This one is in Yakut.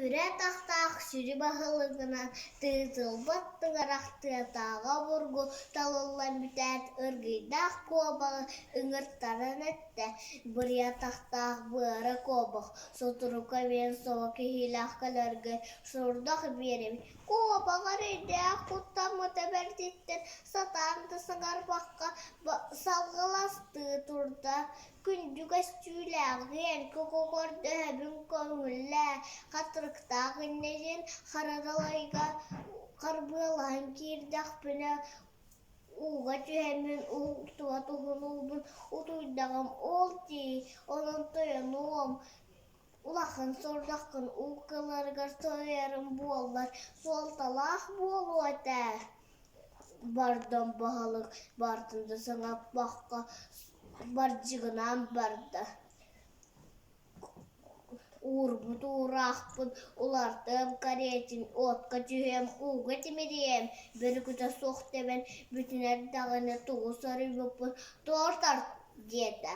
Бүрэ атахтаах сүдү баһылыгынан тыытылбат тыҥырах тыатааҕы обургу талыллан бүтээт, ыргыйдаах куобаҕы ыҥыртаран эттэ: «Бырый атахтаах быара куобах, соторука мин собо киһилээх кэлэргэ сорудах биэрэбин, Куобах эрэйдээх куттаммыта бэрдиттэн сатаан да саҥарбакка салгыластыы турда: «Күндү көстүүлээҕиэн, көрдөһөбүн көҥүллээ, хатырыктаах инньэ диэн хара далайга харбыалаһан киирдэхпинэ ууга түһэммин уһуктубат уһунуубун утуйдаҕым ол дии, онон тойонуом, Улахан сордоххун уу кыларыгар соһуйарым буоллар, суолталаах буолуо этэ Бардам баһылык бартын да саҥарбакка бардьыгынаан барда Уурбут уураахпын улартыам кэриэтин уотка түһүөм, ууга тимириэм, бөрүкүтэ суох тэбэн бүтүн эрдэҕинэ тугу соруйбуппун туор тарт диэтэ.